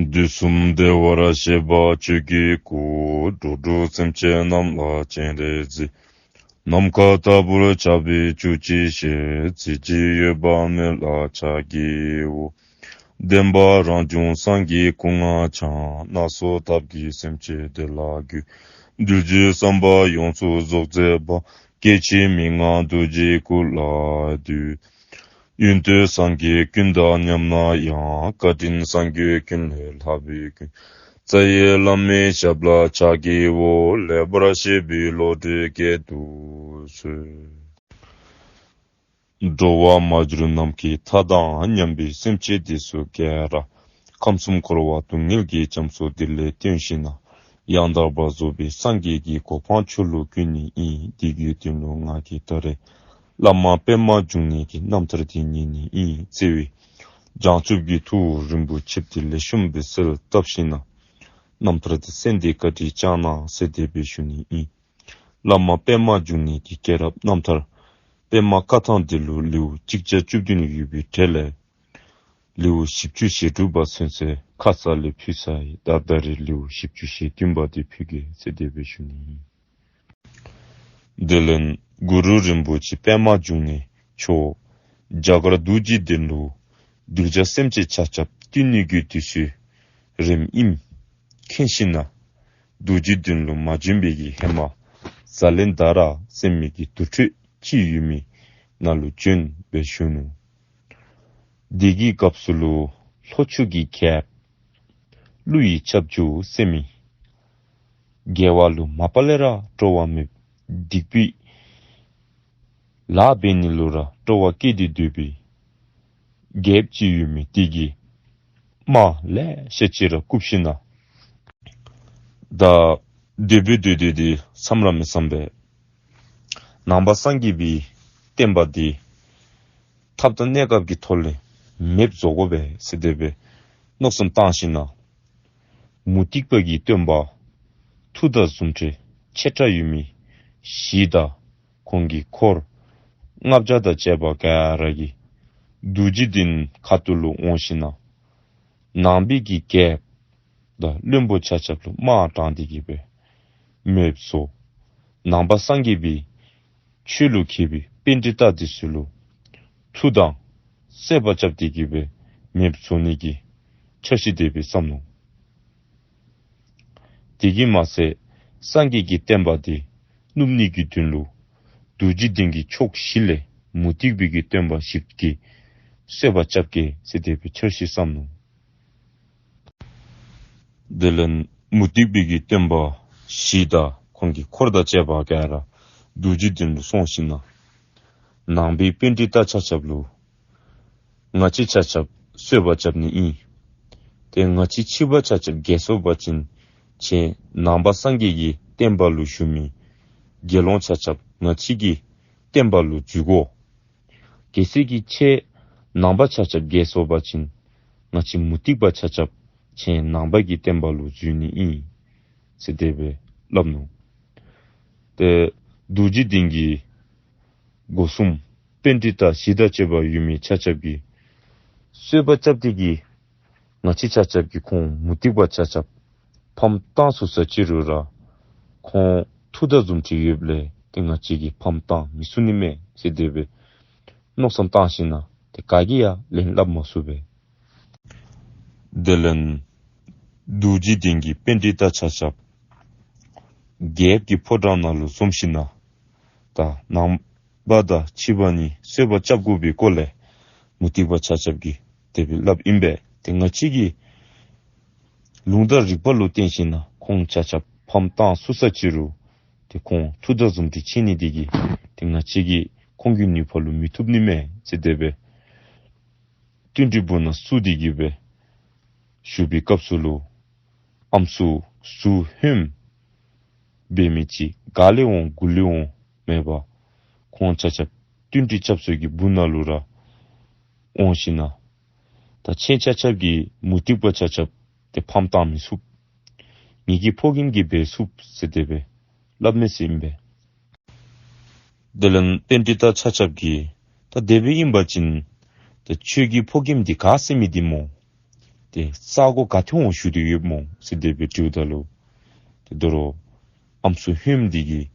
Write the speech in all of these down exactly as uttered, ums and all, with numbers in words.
དུས་གསུམ་བདེ་བར་གཤེགས་པ་ཆོས་ཀྱི་སྐུ། འགྲོ་དྲུག་སེམས་ཅན་རྣམས་ལ་སྤྱན་རས་གཟིགས། ནམ་མཁའ་ལྟ་བུར་ཁྱབ་པའི་བཅུ་གཅིག་ཞལ། གཟི་བརྗིད་འོད་དཔག་མེད་ལ་ཕྱག་བགྱིའོ། བདེན་པ་རང་བྱུང་སངས་རྒྱས་སྐུ་ལྔ་འཆང་། སྣ་ཚོགས་ཐབས་ཀྱིས་སེམས་ཅན་བདེ་ལ་འགོད། གདུལ་བྱའི་བསམ་པ་ཡོངས་སུ་རྫོགས་མཛད་པ། སྐྱེ་འཆི་མི་མངའ་རྡོ་རྗེའི་སྐུ་ལ་འདུད། ཡོན་ཏན་སངས་རྒྱས་ཀུན་དང་མཉམ་ན་ཡང་། བཀའ་དྲིན་སངས་རྒྱས་ཀུན་ལས་ལྷག་པའི་མགོན། རྩ་བའི་བླ་མའི་ཞབས་ལ་ཕྱག་བགྱིའོ། ལེགས་པར་བཤད་པའི་བློ་གྲོས་བསྐྱེད་དུ་གསོལ། འགྲོ་བ་མར་གྱུར་ནམ་མཁའི་མཐའ་དང་མཉམ་པའི་སེམས་ཅན་འདི་ཚུ་ག་ར་ཁམས་གསུམ་འཁོར་བ་སྡུག་བསྔལ་གྱི་རྒྱ་མཚོ་འདི་ལས་བཏོན་ཞིནམ་ན་ཡང་དག་པར་རྫོགས་པའི་སངས་རྒྱས་ཀྱི་གོ་འཕང་མཆོག་ལུ་བཀོད་ནི་ཨིན། དེ་གི་དོན་ལུ་ང་གིས་ད་རེས་བླ་མ་པདྨ་འབྱུང་གནས་ཀྱི་རྣམ་ཐར་འདི་ཉན་ནི་ཨིན་ཟེར་བའི་བྱང་ཆུབ་ཀྱི་ཐུགས་རིན་པོ་ཆེ་འདི་ལེགས་ཤོམ་སྦེ་གསལ་བཏབ་ཞིནམ་ན་རྣམ་ཐར་འདི་གསན་ཏེ་བཀའ་དྲིན་བསྐྱང་གནང་ཟེར་དེ་སྦེ་ཞུ་ནི་ཨིན། བླ་མ་པདྨ་འབྱུང་གནས་ཀྱི་སྐྱེས་རབས་རྣམ་ཐར་པདྨ་བཀའ་ཐང་འདི་ལུ་ལེའུ་གཅིག་བརྒྱ་བཅུ་བདུན་ཡོད་པའི་གྲས་ལས་ལེའུ་བཞི་བཅུ་ཞེ་དྲུག་པ་ཚུན་ཚོད་ཁ་ཙ་ལས་ཕུལ་ཚར་ཡི། ད་ད་རེས་ལེའུ་བཞི་བཅུ་ཞེ་བདུན་པ་འདི་ཕུལ་གེ་ཟེར་དེ་སྦེ་ཞུ་ནི་ཨིན། དེ་ལས་གུ་རུ་རིན་པོ་ཆེ་པདྨ་འབྱུང་གནས་མཆོག་རྒྱ་གར་རྡོ་རྗེ་གདན་ལུ་གདུལ་བྱ་སེམས་ཅན་ཆ་ཁྱབ་བཏུལ་ནི་གི་དུས་ཚོད་རནམ་ཨིནམ་མཁྱེན་ཞིནམ་ན་རྡོ་རྗེ་གདན་ལུ་མ་བྱོན་པའི་གི་ཧེ་མ་ཛཱ་ལན་དྷ་ར་ཟེར་མི་གི་དུར་ཁྲོད་ཅིག་ཡོད་མི་ནང་ལུ་བྱོན་སྦེ་བཞུགས་ནུག། དེ་གི་སྐབས་སུ་ལུ་ལྷོ་ཕྱོགས་ཀྱི་རྒྱལཔོ་ཀླུ་ཡི་ཁྱབ་འཇུག་ཟེར་མི་རྒྱལ་བ་ལུ་མ་པ་ལས་ར་སྤྲོ་བ་མེད། སྡིག་པའི་ལཱ་འབད་ནི་ལུ་ར་སྤྲོ་བ་བསྐྱེད་དེ་སྡོད་པའི་རྒྱལཔོ་ཅིག་ཡོད་མི་དེ་གིས་དམག་ལེ་ཤ་ཅིག་ར་བཀུག་ཞིནམ་ན་ད་དེ་སྦེ་སྡོད་སྡོད་དེ་བསམ་ར་མི་བསམ་པས། ནང་པ་སངས་རྒྱས་པའི་བསྟན་པ་འདི་ཐབས་དང་གནས་སྐབས་ཀྱི་ཐོག་ལས་མེདཔ་བཟོ་དགོ་པས་ཟེར་དེ་སྦེ་མནོ་བསམ་བཏང་ཞིནམ་ན་མུ་སྟེགས་པ་གི་སྟོན་པ་མཐུ་དང་རྫུ་འཕྲུལ་ཆེ་དྲགས་ཡོད་མི་བཞི་དང་ཁོང་གི་འཁོར་ལྔ་བརྒྱ་དང་བཅས་པ་ག་ར་གིས་རྡོ་རྗེ་གདན་ཁ་ཐུག་ལུ་འོང་ཞིནམ་ན་ནང་པའི་གི་རྒྱལཔོ་དང་བློན་པོ་ཆ་ཁྱབ་ལུ་དམག་དྲངས་ཏེ་གི་སྦེ་མེདཔ་བཟོ། ནང་པ་སངས་རྒྱས་པའི་ཆོས་ལུ་མཁས་པའི་པཎྜི་ཏ་འདི་ཚུ་ལུ་མཐུ་དང་རྩོད་པ་རྐྱབ་སྟེ་གི་སྦེ་མེདཔ་བཟོ་ནི་གི་འཆར་གཞི་དེ་སྦེ་བརྩམས་ནུག། དེ་གིས་མ་ཚད་སངས་རྒྱས་ཀྱི་བསྟན་པ་འདི་བསྣུབ་ནི་གི་དོན་ལུ་རྡོ་རྗེ་གདན་གྱི་ཕྱོགས་བཞི་ལས་མུ་སྟེགས་པའི་གི་སྟོན་པ་བཞི་གིས་རྩོད་པ་རྐྱབ་གེ་ཟེར་དེ་སྦེ་འཆར་གཞི་བརྩམས་ནུག། དེ་ལས་མུ་སྟེགས་པའི་གི་སྟོན་པ་བཞི་དང་ཁོང་གི་འཁོར་དང་བཅས་པ་ག་ར་རྡོ་རྗེ་གདན་ལུ་སོང་ཞིནམ་ན་ནང་པའི་པཎྜི་ཏ་ཆ་ཁྱབ་ལུ་ང་བཅས་ཆ་ཁྱབ་རྩོད་པ་རྐྱབ་ནི་ཨིན། ཏེ་ང་བཅས་ཕྱི་པ་ཆ་ཁྱབ་རྒྱལ་སོང་པ་ཅིན་ཁྱེད་ནང་པ་སངས་རྒྱས་ཀྱི་བསྟན་པ་ལུ་བཞུགས་མི་དགེ་སློང་ཆ་ཁྱབ་ང་བཅས་ཀྱི་བསྟན་པ་ལུ་འཛུལ་དགོ། གལ་སྲིད་ཀྱི་ཁྱེད་ནང་པ་ཆ་ཁྱབ་རྒྱལ་སོང་པ་ཅིན་ང་བཅས་མུ་སྟེགས་པ་ཆ་ཁྱབ་ཁྱེད་ནང་པ་གི་བསྟན་པ་ལུ་འཛུལ་ནི་ཨིན་ཟེར་དེ་སྦེ་སླབ་ནུག། ཏེ་རྡོ་རྗེ་གདན་གྱི་སྒོ་སྲུང་པཎྜི་ཏ་བཞི་དང་བཅས་པ་ཡོད་མི་ཆ་ཁྱབ་ཀྱིས་རྩོད་པ་རྐྱབ་སྟེ་གི་ང་བཅས་ཆ་ཁྱབ་ཀྱིས་ཁོང་མུ་སྟེགས་པ་ཆ་ཁྱབ་ཕམ་བཏང་ཚུགས་ས་ཅི་རུང་ར་ཁོང་མཐུ་དང་རྫུ་འཕྲུལ་ཡོདཔ་ལས་ཏེ་ང་བཅས་ཀྱིས་ཕམ་བཏང་མི་ཚུགས་ནི་མས་ཟེར་དེ་སྦེ་མནོ་བསམ་བཏང་ཞིནམ་ན་ཏེ་ག་གིས་ཡང་ལན་སླབ་མ་ཚུགས་པས། དེ་ལས་རྡོ་རྗེ་གདན་གྱི་པཎྜི་ཏ་ཆ་ཁྱབ་རྒྱལཔོ་གི་ཕོ་བྲང་ནང་ལུ་འཛོམས་ཞིནམ་ན་ད་ནང་པ་དང་ཕྱི་པ་གཉིས་རྩོད་པ་རྐྱབ་དགོ་པའི་སྐོར་ལས་མུ་སྟེགས་པ་ཆ་ཁྱབ་ཀྱིས་དེ་སྦེ་སླབ་ཨིན་པས། ཏེ་ང་བཅས་ཀྱིས་ལུང་དང་རིགས་པ་ལུ་བརྟེན་ཞིནམ་ན་ཁོང་ཆ་ཁྱབ་ཕམ་བཏང་ཚུགས་ས་ཅི་རུང་ཏེ་ཁོང་མཐུ་དང་རྫུ་འཕྲུལ་ཆེ་ནི་དེ་གིས་ཏེ་ང་བཅས་ཀྱིས་ཁོང་གི་ནུས་པ་ལུ་མི་ཐུབ་ནི་མས་ཟེར་དེ་སྦེ་བསྟུན་གྲོས་སྦུག་ན་བཙུགས་ཏེ་གི་སྦེ་བཞུགས་པའི་སྐབས་སུ་ལུ་ཨམ་སྲུ་གཟུགས་ཧོནམ་འབད་མི་ཅིག་ག་ལས་འོང་གུ་ལས་འོང་མེད་པར་ཁོང་ཆ་ཁྱབ་བསྟུན་གྲོས་རྐྱབ་ས་གི་སྦུག་ན་ལུ་ར་འོང་ཞིནམ་ན་ད་ཁྱེད་ཆ་ཁྱབ་ཀྱིས་མུ་སྟེགས་པ་ཆ་ཁྱབ་ཏེ་ཕམ་བཏང་མི་ཚུགས། ངེ་གི་ཕོ་རྒནམ་གིས་འབད་ཚུགས་ཟེར་དེ་སྦེ་སླབ་མི་ཚུ་ཨིན་པས། དེ་ལས་པཎྜི་ཏ་ཆ་ཁྱབ་ཀྱིས་ད་དེ་སྦེ་ཨིན་པ་ཅིན་ད་ཁྱོད་ཀྱི་ཕོ་རྒནམ་འདི་ག་ཟེར་མི་འདི་སྨོ། ཏེ་ས་གོ་ག་ཏེ་འོང་བཞུགས་ཏེ་ཡོདཔ་སྨོ་ཟེར་དེ་སྦེ་དྲིཝ་ད་ལུ། ཏེ་དོ་རུང་ཨམ་སྲུ་ཧོནམ་འདི་གིས་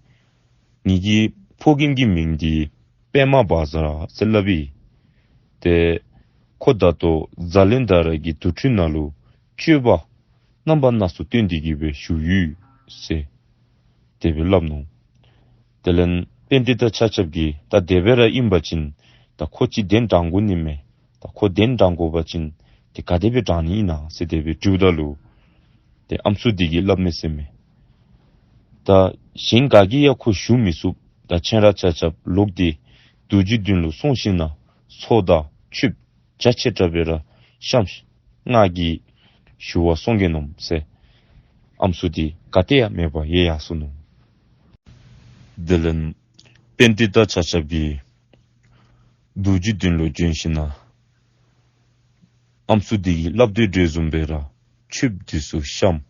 ངེ་གི་ཕོ་རྒནམ་གི་མིང་འདི་པདྨ་བཛྲ་ཟེར་སླབ་ཨིན། ཏེ་ཁོ་ད་ལྟོ་ཛཱ་ལན་དྷ་ར་གི་དུར་ཁྲོད་ནང་ལུ་སྤྱོད་པ་རྣམ་པ་སྣ་ཚོགས་སྟོན་ཏེ་གི་སྦེ་བཞུགས་ཡོད་ཟེར་དེ་སྦེ་སླབ་ནུག། དེ་ལས་པཎྜི་ཏ་ཆ་ཁྱབ་ཀྱིས་ད་དེ་སྦེ་ར་ཨིན་པ་ཅིན་ད་ཁོ་ཅིག་གདན་དྲང་དགོ་ནི་མས། ད་ཁོ་གདན་དྲང་དགོ་པ་ཅིན་ཏེ་ག་དེ་སྦེ་དྲང་ནི་ཨིན་ན་ཟེར་དེ་སྦེ་དྲིཝ་ད་ལུ། ཏེ་ཨམ་སྲུ་འདི་གིས་སླབ་མས་ཟེར་མས། ད་གཞན་ག་གིས་ཡང་ཁོ་བཞུགས་མི་ཚུགས། ད་ཁྱེད་ར་ཆ་ཁྱབ་ལོག་སྟེ་རྡོ་རྗེ་གདན་ལུ་སོང་ཞིནམ་ལས་ཚོགས་དང་མཆོདཔ་རྒྱ་ཆེ་དྲགས་སྦེ་ར་བཤམས། ང་གིས་ཞུ་བར་སོང་གེ་མནོཝ་ཟེར། ཨམ་སྲུ་འདི་ག་ཏེ་ཡང་མེད་པར་ཡལ་ཡར་སོ་ནུག། དེ་ལས་པཎྜི་ཏ་ཆ་ཁྱབ་ཀྱིས་རྡོ་རྗེ་གདན་ལུ་བྱོན་ཞིནམ་ལས་ཨམ་སྲུ་འདི་གིས་སླབ་དོ་བཟུམ་སྦེ་ར་མཆོདཔ་འདི་ཚུ་བཤམས།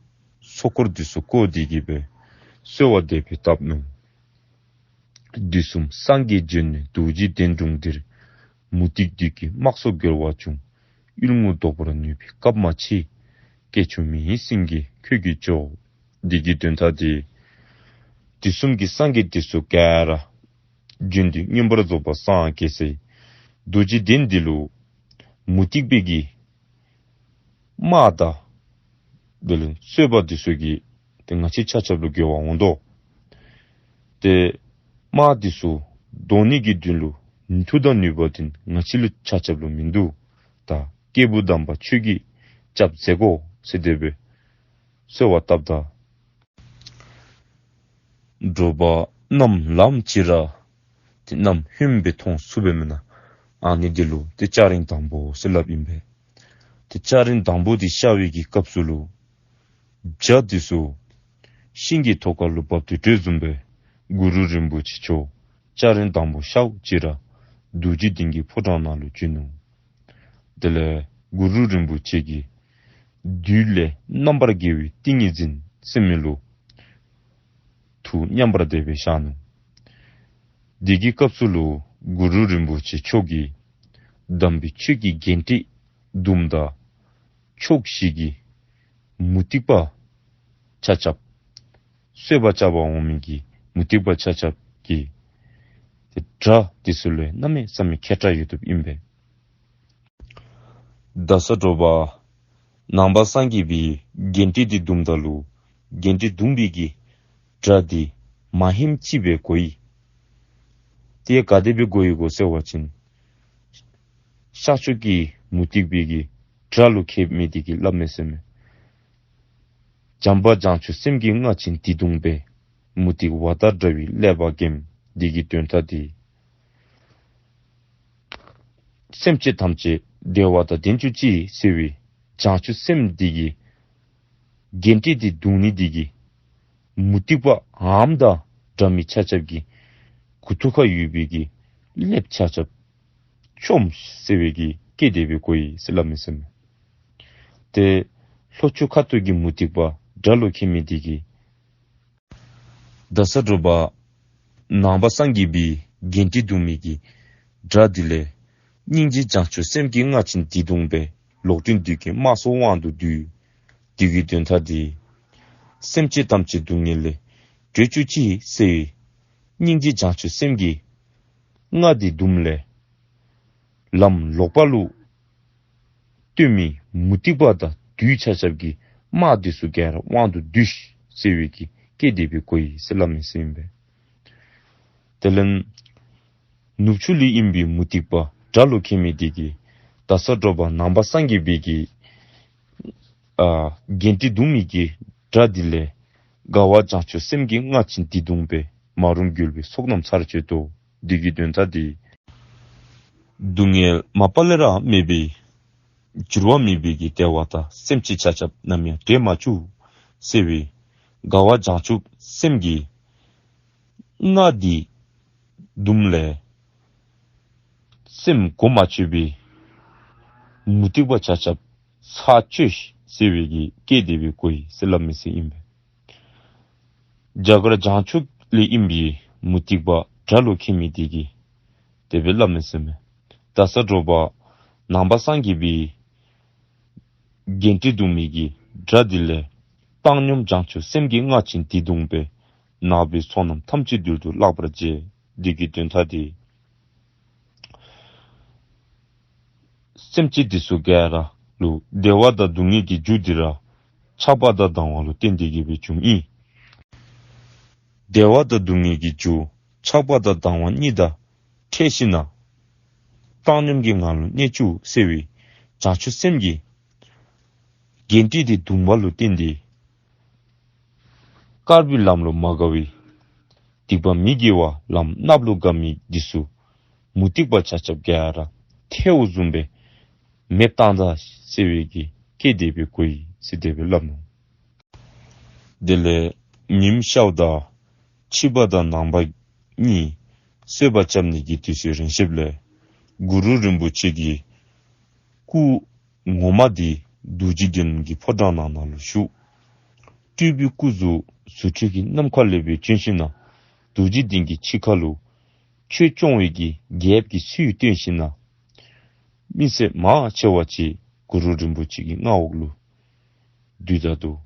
ཚོགས་འཁོར་འདི་ཚུ་བསྐོར་ཏེ་གི་སྦེ་གསོལ་བ་དེ་སྦེ་བཏབ་ནུག། དུས་གསུམ་སངས་རྒྱས་བྱོན་ནས་རྡོ་རྗེ་གདན་དྲུང་འདིར། མུ་སྟེགས་བདུད་ཀྱི་དམག་ཚོགས་རྒོལ་བ་བྱུང་། གཡུལ་ངོ་བཟློག་པར་ནུས་པའི་སྐབས་མ་མཆིས། སྐྱེས་མཆོག་མི་ཡི་སེང་གེ་ཁྱོད་ཀྱིས་སྐྱོབས། འདི་གི་དོན་དག་འདི་དུས་གསུམ་གྱི་སངས་རྒྱས་འདི་ཚུ་ག་ར་བྱོན་ཏེ་མངོན་པར་རྫོགས་པར་སངས་རྒྱས་སའི་རྡོ་རྗེ་གདན་འདི་ལུ་མུ་སྟེགས་པའི་གི་དམག་དང་དེ་ལས་སོལ་བ་འདི་ཚུ་གིས་ཏེ་ང་བཅས་ཆ་ཁྱབ་ལུ་རྒོལ་བར་འོང་དོ། ཏེ་དམག་འདི་ཚུ་བཟློག་ནི་གི་དོན་ལུ་མཐུ་དང་ནུས་པ་འདི་ང་བཅས་ལུ་ཆ་ཁྱབ་ལུ་མིན་འདུག། ད་སྐྱེས་བུ་དམ་པ་ཁྱོད་ཀྱིས་སྐྱབས་མཛད་དགོ་ཟེར་དེ་སྦེ་གསོལ་བ་བཏབ་ད། དྲོ་པ་གནམ་ལངམ་ཅིག་ར་ཏེ་གནམ་ཧོནམ་སྦེ་མཐོང་ཚུགས་པས་མེན་ན། ཨ་ནི་འདི་ལུ་ཏེ་སྐྱ་རེངས་དང་པོ་ཟེར་སླབ་ཨིན་པས། ཏེ་སྐྱ་རེངས་དང་པོ་འདི་ཤར་བའི་གི་སྐབས་སུ་ལུ་བྱ་འདི་ཚུ་ཤིང་གི་ཐོག་ཁ་ལུ་བབས་ཏེ་འགྲོ་བཟུམ་སྦེ་གུ་རུ་རིན་པོ་ཆེ་མཆོག་སྐྱ་རེངས་དང་པོ་ཤརཝ་ཅིག་ར་རྡོ་རྗེ་གདན་གྱི་ཕོ་བྲང་ནང་ལུ་བྱོན་ནུག། དེ་ལས་གུ་རུ་རིན་པོ་ཆེ་གིས་བདུད་ལས་རྣམ་པར་རྒྱལ་བའི་ཏིང་ངེ་འཛིན་ཟེར་མི་ལུ་ཐུགས་མཉམ་པར་དེ་སྦེ་བཞག་ནུག། དེ་གི་སྐབས་སུ་ལུ་གུ་རུ་རིན་པོ་ཆེ་མཆོག་གིས་དམ་པའི་ཆོས་ཀྱི་རྒྱན་སྤྲས་བཟླུམས་ད་ཕྱོགས་བཞི་གི་མུ་སྟེགས་པ་ཆ་ཁྱབ་གསོད་པར་བྱ་བར་འོང་མི་གི་མུ་སྟེགས་པ་ཆ་ཁྱབ་ཀྱི་ཏེ་དགྲ་འདི་ཚུ་ལུ་གནམ་མེད་ས་མེད་མཁས་དྲགས་ཡོདཔ་ཨིན་པས། ད་ས་དྲོ་པ་ནང་པ་སངས་རྒྱས་པའི་རྒྱན་སྤྲས་འདི་བཟླུམས་ད་ལུ་རྒྱན་སྤྲས་བཟླུམས་པའི་གི་དགྲ་འདི་མ་ཧེམ་ཅིག་སྦེ་གོ་ཡི། ཏེ་ག་དེ་སྦེ་གོ་ཡི་གོ་ཟེར་བ་ཅིན་ཤར་ཕྱོགས་ཀྱི་མུ་སྟེགས་པའི་གི་དགྲ་ལུ་མཁས་མི་འདི་གིས་སླབ་མས་ཟེར་མས། བྱམས་པ་བྱང་ཆུབ་སེམས་ཀྱི་རྔ་ཆེན་འདི་བརྡུངས་པས། མུ་སྟེགས་བ་དང་འདྲ་བའི་ཀླད་པ་འགེམས། འདི་གི་དོན་དག་འདི། སེམས་ཅན་ཐམས་ཅད་བདེ་བ་དང་ལྡན་བཅུག་ཅིག་ཟེར་བའི་བྱང་ཆུབ་སེམས་འདི་གི་རྒྱན་སྤྲས་འདི་བརྡུང་ནི་འདི་གིས་མུ་སྟེགས་པ་འམ་དང་འདྲ་མི་ཆ་ཁྱབ་ཀྱི་མགུ་ཏོ་ཁར་ཡོད་པའི་གི་ཀླདཔ་ཆ་ཁྱབ་བཅོམ་ཟེར་བའི་གི་སྐད་དེ་སྦེ་གོ་ཡི་ཟེར་སླབ་མས་ཟེར་མས། ཏེ་ལྷོ་ཕྱོགས་ཁ་ཐུག་གི་མུ་སྟེགས་པ་དགྲ་ལུ་མཁས་མི་འདི་གིས་ད་ས་དྲོ་པ་ནང་པ་སངས་རྒྱས་པའི་རྒྱན་སྤྲས་བརྡུང་མི་གི་དགྲ་འདི་ལས་སྙིང་རྗེ་བྱང་ཆུབ་སེམས་ཀྱི་རྔ་ཆེན་འདི་བརྡུངས་པས། ལོག་འདྲེན་བདུད་ཀྱི་དམག་ཚོགས་དབང་དུ་བསྡུས། འདི་གི་དོན་དག་འདི། སེམས་ཅན་ཐམས་ཅད་སྡུག་བསྔལ་ལས་སྒྲོལ་བཅུག་ཅིག་ཟེར་བའི་སྙིང་རྗེ་བྱང་ཆུབ་སེམས་ཀྱི་རྔ་འདི་བརྡུངམ་ལས་ལམ་ལོག་པ་ལུ་སྟོན་མི་མུ་སྟེགས་པ་དང་བདུད་ཆ་ཁྱབ་ཀྱི་དམག་འདི་ཚུ་ག་ར་དབང་དུ་བསྡུས་ཟེར་བའི་གི་སྐད་དེ་སྦེ་གོ་ཡི་ཟེར་སླབ་མས་ཟེར་ཨིན་པས། དེ་ལས་ནུབ་ཕྱོགས་ལས་ཨིན་པའི་མུ་སྟེགས་པ་དགྲ་ལུ་མཁས་མི་འདི་གིས་ད་ས་དྲོ་པ་ནང་པ་སངས་རྒྱས་པའི་གི་ཨ་རྒྱན་སྤྲས་བརྡུང་མི་གི་དགྲ་འདི་ལས་དགའ་བ་བྱང་ཆུབ་སེམས་ཀྱི་རྔ་ཆེན་འདི་བརྡུངས་པས། མ་རུངས་རྒོལ་བའི་ཚོགས་རྣམས་ཚར་གཅོད་དོ། འདི་གི་དོན་དག་འདི། སྡུག་བསྔལ་མ་པ་ལས་ར་མེད་པའི་འགྱུར་བ་མེད་པའི་གི་བདེ་བ་དང་སེམས་ཅན་ཆ་ཁྱབ་ནམ་ཡང་འབྲལ་མ་བཅུག་ཟེར་བའི་དགའ་བ་བྱང་ཆུབ་སེམས་ཀྱི་རྔ་འདི་བརྡུངམ་ལས་སེམས་གོ་མ་ཆོད་པའི་མུ་སྟེགས་པ་ཆ་ཁྱབ་ཚར་གཅོད་ཟེར་བའི་གི་སྐད་དེ་སྦེ་གོ་ཡི་ཟེར་སླབ་མས་ཟེར་ཨིན་པས། རྒྱ་གར་བྱང་ཕྱོགས་ལས་ཨིན་པའི་མུ་སྟེགས་པ་དགྲ་ལུ་མཁས་མི་འདི་གིས་དེ་སྦེ་སླབ་མས་ཟེར་མས། ད་ས་དྲོ་པ་ནང་པ་སངས་རྒྱས་པའི་ གྱེན་ཁྲི་བརྡུང་མི་གི་སྒྲ་དེ་ལས་བཏང་སྙོམས་བྱང་ཆུབ་སེམས་ཀྱི་རྔ་ཆེན་དེ་བརྡུངས་པས་ནག་པོའི་ཚོགས་རྣམས་ཐམས་ཅད་རྡུལ་དུ་བརླག་པར་བྱེད། འདི་གི་དོན་དག་དེ། སེམས་ཅན་འདི་ཚུ་ག་ར་ལུ་བདེ་བ་དང་སྡུག་བསྔལ་གྱི་རྒྱུ་འདི་ར་ཆགས་པ་དང་སྡང་བ་ལུ་བརྟེན་ཏེ་གི་སྦེ་བྱུངམ་ཨིན། བདེ་བ་དང་སྡུག་བསྔལ་གྱི་རྒྱུ་ཆགས་པ་དང་སྡང་བ་གཉིས་དང་ཕྲད་ཞིན་ན་བཏང་སྙོམས་ཀྱི་ངང་ལུ་གནས་བཅུག་ཟེར་བའི་བྱང་ཆུབ་སེམས་ཀྱི་གྱེན་ཁྲི་དེ་བརྡུངས་པ་ལུ་བརྟེན་ཏེ་དཀར་པོའི་ལམ་ལུ་མ་དགའ་བའི་སྡིག་པ་མི་དགེ་བ་ལམ་གནགཔོ་ལུ་དགའ་མི་འདི་ཚུ་མུ་སྟེགས་པ་ཆ་ཁྱབ་ག་ར་ཐལཝ་བཟུམ་སྦེ་མེདཔ་བཏང་ད་ཟེར་བའི་གི་སྐད་དེ་སྦེ་གོ་ཡི་ཟེར་དེ་སྦེ་སླབ་ནུག། དེ་ལས་ཉིམ་ཤརཝ་ད་ཕྱི་པ་དང་ནང་པ་གཉིས་གསོལ་བ་རྐྱབ་ནི་གི་དུས་ཚོད་རན་ཞིནམ་ལས་གུ་རུ་རིན་པོ་ཆེ་གི་སྐུ་ངོ་མ་འདི་རྡོ་རྗེ་གདན་གྱི་ཕོ་བྲང་ནང་ན་ལུ་བཞུགས། སྤྲུལ་པའི་སྐུ་གཟུགས་རྫུ་འཕྲུལ་གྱི་ནམ་མཁའ་ལས་སྦེ་བྱོན་ཞིན་ན་རྡོ་རྗེ་གདན་གྱི་ཕྱི་ཁ་ལུ་ཆོས་སྐྱོང་བའི་གི་རྒྱལཔོ་གི་ཚུལ་སྟོན་ཞིན་ན་མི་སེར་མང་ཆེ་བ་ཅིག་གུ་རུ་རིན་པོ་ཆེ་གི་མངའ་འོག་ལུ་འདུས་ད་ནུག།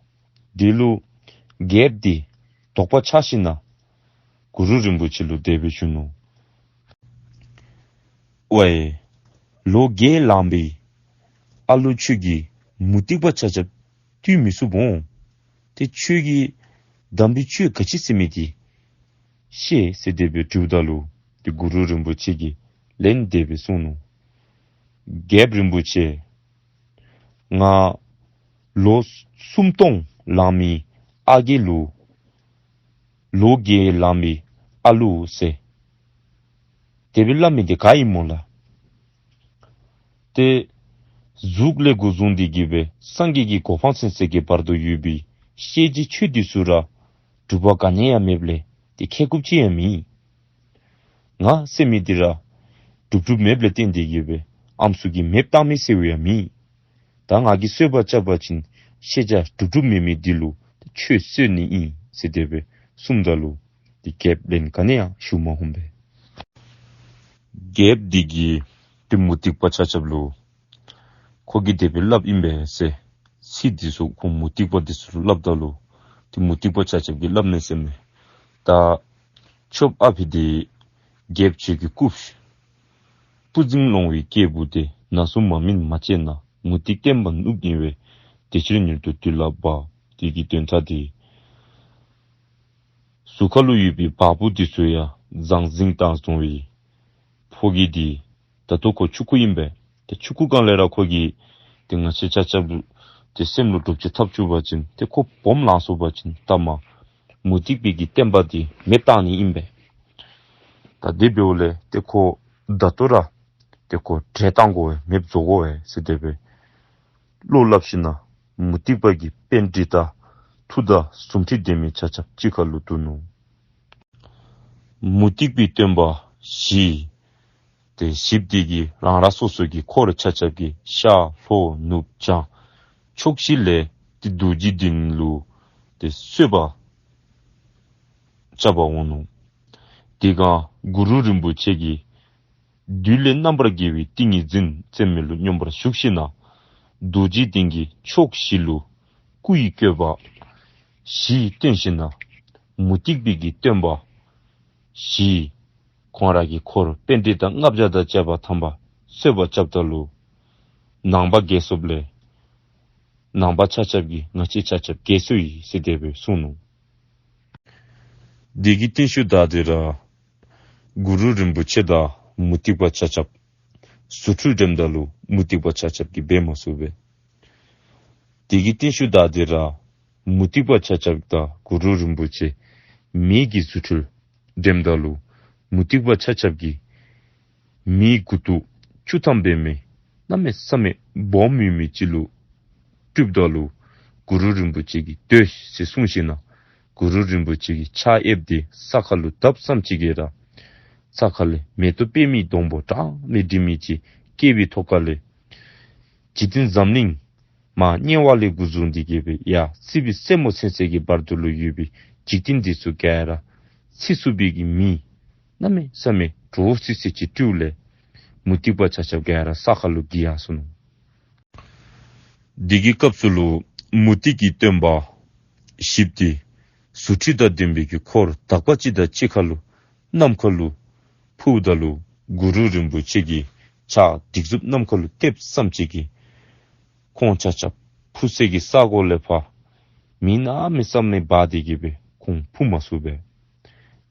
དེ་ལུ་རྒྱལཔོ་འདི་དོགས་པ་ཆགས་ཞིན་ན་གུ་རུ་རིན་པོ་ཆེ་ལུ་དེ་སྦེ་ཞུ་ནུག། ཝའེ། ལོ་བརྒྱད་ལང་པའི་ཨ་ལུ་ཁྱོད་ཀྱིས་མུ་སྟེགས་པ་ཆ་ཁྱབ་བཏུལ་མི་ཚུགས་འོང་། ཏེ་ཁྱོད་ཀྱིས་དམ་པའི་ཆོས་ག་ཅི་ཟེར་མི་འདི་ཤེས་ཟེར་དེ་སྦེ་དྲིཝ་ད་ལུ་ཏེ་གུ་རུ་རིན་པོ་ཆེ་གིས་ལན་དེ་སྦེ་གསུངས་ནུག། རྒྱལཔོ་རིན་པོ་ཆེ། ང་ལོ་སུམ་སྟོང་ལང་མི་ཨ་རྒས་ལུ་ལོ་བརྒྱད་ལང་མི་ཨ་ལུ་ཟེར་དེ་སྦེ་སླབ་མི་འདི་ག་ཨིན་སྨོ་ལགས། ཏེ་གཟུགས་ལས་འགོ་བཟུང་སྟེ་གི་སྦེ་སངས་རྒྱས་ཀྱི་གོ་འཕང་ཚུན་ཚོད་ཀྱི་བར་དུ་ཡོད་པའི་ཤེས་བྱའི་ཆོས་འདི་ཚུ་ར་གྲུབ་པ་ག་ནི་ཡང་མེདཔ་ལས་ཏེ་མཁས་དགུཔ་ཅིག་ཡང་མེད། ང་ཟེར་མི་འདི་ར་གྲུབ་གྲུབ་མེདཔ་ལས་བརྟེན་ཏེ་གི་སྦེ་ཨམ་སྲུ་གིས་མེདཔ་བཏང་མི་ཟེརཝ་ཡང་མེད། ད་ང་གིས་གསོལཝ་བཅག་པ་ཅིན་ཤེས་བྱ་གྲུབ་གྲུབ་མེད་མི་འདི་ལུ་ཆོས་གསོལ་ནི་ཨིན་ཟེར་དེ་སྦེ་གསུངམ་ད་ལུ་ཏེ་རྒྱལཔོ་ལན་ག་ནི་ཡང་ཞུ་མ་ནུམ་པས། རྒྱལཔོ་འདི་གིས་ཏེ་མུ་སྟེགས་པ་ཆ་ཁྱབ་ལུ་ཁོ་གིས་དེ་སྦེ་སླབ་ཨིན་པས་ཟེར་ཚིག་འདི་ཚུ་ཁོ་མུ་སྟེགས་པ་འདི་ཚུ་ལུ་སླབ་ད་ལུ་ཏེ་མུ་སྟེགས་པ་ཆ་ཁྱབ་ཀྱིས་སླབ་མས་ཟེར་མས། ད་ཁྱོད་ཨ་ཕི་འདི་རྒྱལཔོ་ཁྱོད་ཀྱི་སྐུ་སྤུ་རྫིང་ལོང་བའི་སྐྱེས་བུ་དེ་ན་ཟུག་མ་སྨིན་མ་བྱེད་ན་མུ་སྟེགས་བསྟན་པ་ནུབ་ནི་བས། དེ་ཕྱིར་མྱུར་དུ་འདུལ་ལགས་པ། དེ་གི་དོན་དག་དེ་གཟུགས་ཁ་ལུ་ཡོད་པའི་བ་སྤུ་འདི་ཚུ་ཡང་ཟང་ཟིང་བཏང་སོང་བའི་ཕོ་རྒྱས་འདི་ད་ལྟོ་ཁོ་ཆུང་ཀུ་ཨིན་པས། ཏེ་ཆུང་ཀུ་སྒང་ལས་ར་ཁོ་གིས་ཏེ་ང་བཅས་ཆ་ཁྱབ་ལུ་ཏེ་སེམས་ལུ་སྒྲུབ་བྱེད་ཐག་བཅད་པ་ཅིན་ཏེ་ཁོ་སྦོམ་ལང་སོང་པ་ཅིན་ལྟ་མ་མུ་སྟེགས་པའི་གི་བསྟན་པ་འདི་མེདཔ་བཏང་ནི་ཨིན་པས། ད་དེ་འབདཝ་ལས་ཏེ་ཁོ་ད་ལྟོ་ར་ཏེ་ཁོ་བསྒྲལ་བཏང་དགོ་པས། མེདཔ་བཟོ་དགོ་པས་ཟེར་དེ་སྦེ་བློ་སླབ་ཞིན་ན་མུ་སྟེགས་པ་གི་པཎྜི་ཏ་མཐུ་དང་ཟུང་འཕྲད་ལྡན་མི་ཆ་ཁྱབ་གཅིག་ཁར་ལུ་འདུས་ནུག། མུ་སྟེགས་པའི་སྟོན་པ་བཞི། ཏེ་བཞི་པོ་འདི་གིས་རང་རང་སོ་སོ་གི་འཁོར་ཆ་ཁྱབ་ཀྱི་ཤར་ལྷོ་ནུབ་བྱང་ཕྱོགས་བཞི་ལས་ཏེ་རྡོ་རྗེ་གདན་ལུ་ཏེ་གསོལ་བ་རྐྱབ་པར་འོང་ནུག། དེ་སྒང་གུ་རུ་རིན་པོ་ཆེ་གིས་བདུད་ལས་རྣམ་པར་རྒྱལ་བའི་ཏིང་ངེ་འཛིན་ཟེར་མི་ལུ་སྙོམས་པར་ཞུགས་ཞིན་ན་རྡོ་རྗེ་གདན་གྱི་ཕྱོགས་བཞི་ལུ་སྐུ་ཡི་བཀོད་པ་བཞི་སྟོན་ཞིན་ན་མུ་སྟེགས་པའི་གི་སྟོན་པ་བཞི་ཁོང་ར་གི་འཁོར་པཎྜི་ཏ་ལྔ་བརྒྱ་དང་བཅས་པ་ཐམ་པ་གསོལ་བ་རྐྱབ་ད་ལུ་ནང་པ་རྒྱལ་སོངམ་ལས་ནང་པ་ཆ་ཁྱབ་ཀྱིས་ང་བཅས་ཆ་ཁྱབ་རྒྱལ་སོ་ཡི་ཟེར་དེ་སྦེ་གསུངས་ནུག། དེ་གི་རྟིང་ཤུལ་བདའ་སྟེ་ར་གུ་རུ་རིན་པོ་ཆེ་དང་མུ་སྟེགས་པ་ཆ་ཁྱབ་རྫུ་འཕྲུལ་འགྲནམ་ད་ལུ་མུ་སྟེགས་པ་ཆ་ཁྱབ་ཀྱིས་འབད་མ་ཚུགས་པས། དེ་གི་རྟིང་ཤུལ་བདའ་སྟེ་ར་མུ་སྟེགས་པ་ཆ་ཁྱབ་དང་གུ་རུ་རིན་པོ་ཆེ་མེ་གི་རྫུ་འཕྲུལ་འགྲནམ་ད་ལུ་མུ་སྟེགས་པ་ཆ་ཁྱབ་ཀྱིས་མེ་མགུ་ཏོ་བཅུ་ཐམ་འབད་མི་གནམ་མེད་ས་མེད་སྦོམ་ཡོད་མི་ཅིག་ལུ་སྤྲུལཔ་ད་ལུ་གུ་རུ་རིན་པོ་ཆེ་གིས་སྡོད་ཟེར་གསུངས་ཞིན་ན་གུ་རུ་རིན་པོ་ཆེ་གིས་ཕྱག་གཡསཔ་འདི་ས་ཁ་ལུ་བརྡབ་ཙམ་ཅིག་གིས་ར་ས་ཁ་ལས་མེ་ཏོག་པདྨའི་སྡོང་པོ་གྲངས་མེད་འབྲིང་མི་ཅིག་སྐྱེས་པའི་ཐོག་ཁ་ལས་འཇིག་རྟེན་འཛམ་གླིང་མར་དམྱལ་བ་ལས་འགོ་བཟུང་སྟེ་གི་སྦེ་ཡར་སྲིད་པའི་རྩེ་མོ་ཚུན་ཚོད་ཀྱི་བར་དུ་ལུ་ཡོད་པའི་འཇིག་རྟེན་འདི་ཚུ་ག་ར་འཚིག་ཚུགས་པའི་གི་མེ་གནམ་མེད་ས་མེད་འདྲོག་སི་སི་ཅིག་སྤྲུལཝ་ལས་མུ་སྟེགས་པ་ཆ་ཁྱབ་ག་ར་ས་ཁ་ལུ་འགྱེལ་ཡར་སོ་ནུག། དེ་གི་སྐབས་སུ་ལུ་མུ་སྟེགས་ཀྱི་སྟོན་པ་བཞིཔོ་དེ་རྫུ་འཕྲུལ་དང་ལྡན་པའི་གི་འཁོར་དག་པ་ཅིག་དང་གཅིག་ཁར་ལུ་ནམ་མཁའ་ལུ་འཕུརཝ་ད་ལུ་གུ་རུ་རིན་པོ་ཆེ་གིས་ཕྱག་སྡིགས་མཛུབ་ནམ་མཁའ་ལུ་གཏདཔ་ཙམ་ཅིག་གིས་ཁོང་ཆ་ཁྱབ་འཕུར་སའི་གི་ས་གོ་ལས་ཕར་མེ་གནམ་མེད་ས་མེད་འབར་ཏེ་གི་སྦེ་ཁོང་འཕུར་མ་ཚུགས་པས།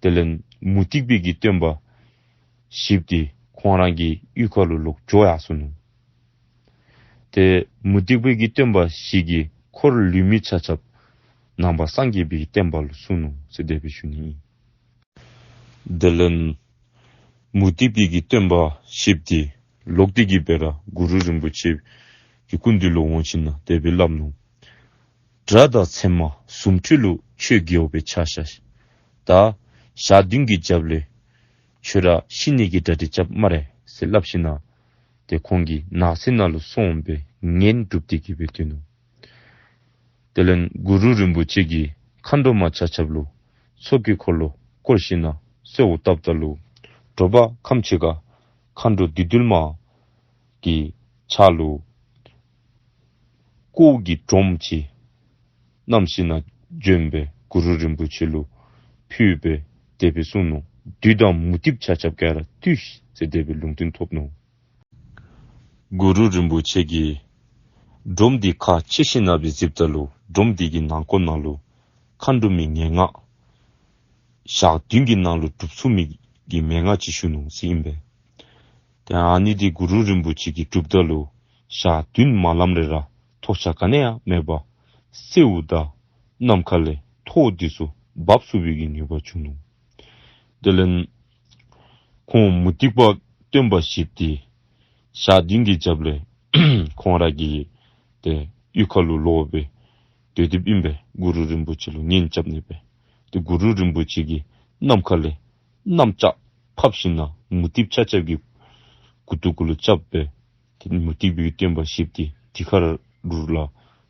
དེ་ལས་མུ་སྟེགས་པའི་གི་སྟོན་པ་བཞིཔོ་དེ་ཁོང་ར་གི་གཡུས་ཁ་ལུ་ལོག་འགྱོ་ཡར་སོ་ནུག། ཏེ་མུ་སྟེགས་པའི་གི་སྟོན་པ་བཞི་གིས་འཁོར་ལུས་མི་ཆ་ཁྱབ་ནང་པ་སངས་རྒྱས་པའི་གི་བསྟན་པ་ལུ་སོང་ནུག་ཟེར་དེ་སྦེ་ཞུ་ནི་ཨིན། དེ་ལས་མུ་སྟེགས་པའི་གི་སྟོན་པ་བཞིཔོ་དེ་ལོག་སྟེ་གི་སྦེ་ར་གུ་རུ་རིན་པོ་ཆེ་གི་སྐུ་མདུན་ལུ་འོང་ཞིནམ་ལས་དེ་སྦེ་སླབ་ནུག། དགྲ་དང་མཚན་མ་རྫུ་འཕྲུལ་ལུ་ཁྱོད་རྒྱལ་བའི་ཆ་བཞག་ཤིག། ད་ཞག་བདུན་གྱི་རྒྱབ་ལས་ཁྱོད་ར་ཤི་ནི་གི་གྲ་སྒྲིག་རྐྱབ་སྨ་རེ་ཟེར་སླབ་ཞིནམ་ལས་ཏེ་ཁོང་གིས་ནགས་གསེབ་ནང་ལུ་སོང་སྦེ་ངན་སྒྲུབ་སྟེ་གི་སྦེ་སྡོད་ནུག། དེ་ལས་གུ་རུ་རིན་པོ་ཆེ་གིས་མཁའ་འགྲོ་མ་ཆ་ཁྱབ་ལུ་ཚོགས་ཀྱི་འཁོར་ལོ་བསྐོར་ཞིནམ་ལས་གསོལཝ་བཏབ་ད་ལུ་དྲོ་པ་ཁམས་ཅིག་ཁར་མཁའ་འགྲོ་བདུད་འདུལ་མ་གི་ཕྱག་ལུ་ཀོཝ་གི་སྒྲོམ་ཅིག་བསྣམས་ཞིནམ་ལས་བྱོན་སྦེ་གུ་རུ་རིན་པོ་ཆེ་ལུ་ཕུལ་སྦེ་དེ་སྦེ་གསུངས་ནུག། བདུད་དང་མུ་སྟེགས་ཆ་ཁྱབ་ག་ར་བཏུལ་ཤིག་ཟེར་དེ་སྦེ་ལུང་བསྟན་ཐོབ་ནུག། གུ་རུ་རིན་པོ་ཆེ་གིས་སྒྲོམ་དེ་ཁ་ཕྱེ་ཞིནམ་ལས་སྦེ་གཟིགསཔ་ད་ལུ་སྒྲོམ་དེ་གི་ནང་ཁོག་ནང་ལུ་མཁའ་འགྲོ་མའི་ངན་སྔགས་ཞག་བདུན་གྱི་ནང་ལུ་སྒྲུབ་ཚུགས་མི་གི་མན་ངག་ཅིག་བཞུགས་ནུག་ཟེར་ཨིན་པས། ཏེ་ཨ་ནི་དེ་གུ་རུ་རིན་པོ་ཆེ་གིས་སྒྲུབ་ད་ལུ་ཞག་བདུན་མ་ལངམ་རེ་ར་ཐོགས་ཆགས་ག་ནི་ཡང་མེད་པར་སེརཝ་དང་ནམ་མཁའ་ལས་ཐོག་དེ་ཚུ་འབབ་ཚུགས་པའི་གི་ནུས་པ་བྱུང་ནུག། དེ་ལས་ཁོང་མུ་སྟེགས་པ་སྟོན་པ་བཞིཔོ་དེ་ཞག་བདུན་གྱི་རྒྱབ་ལས་ཁོང་ར་གི་ཏེ་གཡུས་ཁ་ལུ་ལོག་སྦེ་སྡོད་དེ་ཨིན་པས། གུ་རུ་རིན་པོ་ཆེ་ལུ་གཉེན་རྐྱབ་ནི་སྦེ། ཏེ་གུ་རུ་རིན་པོ་ཆེ་གིས་ནམ་མཁའ་ལས་གནམ་ལྕགས་ཕབ་ཞིནམ་ལས་མུ་སྟེགས་ཆ་ཁྱབ་ཀྱི་མགུ་ཏོ་གུ་ལུ་རྐྱབ་སྦེ་ཏེ་མུ་སྟེགས་པའི་སྟོན་པ་བཞིཔོ་དེ་དེ་ཁར་ར་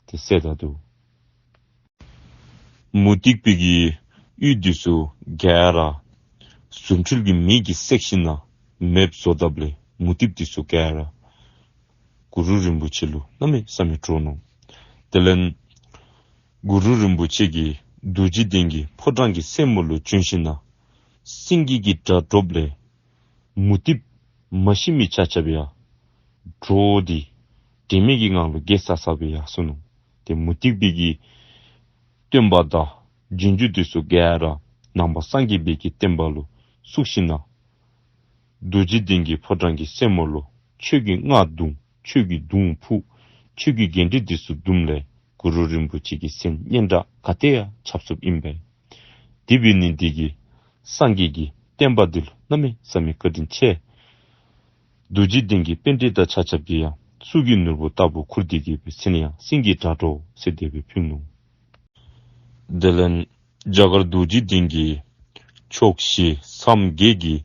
ཏེ་བསད་ད་ནུག། མུ་སྟེགས་པའི་གི་ཡུལ་དེ་ཚུ་ག་ར་རྫུ་འཕྲུལ་གྱི་མེ་གིས་བསྲེགས་ཞིནམ་ལས་མེདཔ་བཟོ་དཔ་ལས་མུ་སྟེགས་དེ་ཚུ་ག་ར་གུ་རུ་རིན་པོ་ཆེ་ལུ་གནམ་མེད་ས་མེད་སྤྲོ་ནུག། དེ་ལས་གུ་རུ་རིན་པོ་ཆེ་གིས་རྡོ་རྗེ་གདན་གྱི་ཕོ་བྲང་གི་སེན་མོ་ལུ་བྱོན་ཞིནམ་ལས་སེང་གེ་གི་སྒྲ་སྒྲོགཔ་ལས་མུ་སྟེགས་མ་ཤི་མི་ཆ་ཁྱབ་ཡང་འདྲོག་སྟེ་དྲན་མེད་ཀྱི་ངང་ལུ་འགྱེལ་ས་ས་སྦེ་ཡར་སོ་ནུག། ཏེ་མུ་སྟེགས་པའི་གི་སྟོན་པ་དང་རྗེས་འཇུག་དེ་ཚུ་ག་ར་ནང་པ་སངས་རྒྱས་པའི་གི་བསྟན་པ་ལུ་བཙུགས་ཞིནམ་ལས་རྡོ་རྗེ་གདན་གྱི་ཕོ་བྲང་གི་སེན་མོ་ལུ་ཆོས་ཀྱི་རྔ་བརྡུང་ཆོས་ཀྱི་དུང་ཕུ་ཆོས་ཀྱི་གཎྜི་དེ་ཚུ་བརྡུངམ་ལས་གུ་རུ་རིན་པོ་ཆེ་གི་མཚན་སྙན་གྲགས་ག་ཏེ་ཡང་ཁྱབ་ཚུགསཔ་ཨིན་པས། དེ་འབད་ནི་དེ་གིས་སངས་རྒྱས་ཀྱི་བསྟན་པ་འདི་ལུ་གནམ་མེད་ས་མེད་བཀའ་དྲིན་ཆེ། རྡོ་རྗེ་གདན་གྱི་པཎྜི་ཏ་ཆ་ཁྱབ་ཀྱིས་ཡང་གཙུག་གི་ནོར་བུ་ལྟ་བུ་ཁུར་ཏེ་གི་སྦེ་མཚན་ཡང་སེང་གེ་སྒྲ་སྒྲོགས་ཟེར་དེ་སྦེ་ཕུལ་ནུག། དེ་ལས་རྒྱ་གར་རྡོ་རྗེ་གདན་གྱི་ཕྱོགས་བཞི་མཚམས་བརྒྱད་ཀྱི་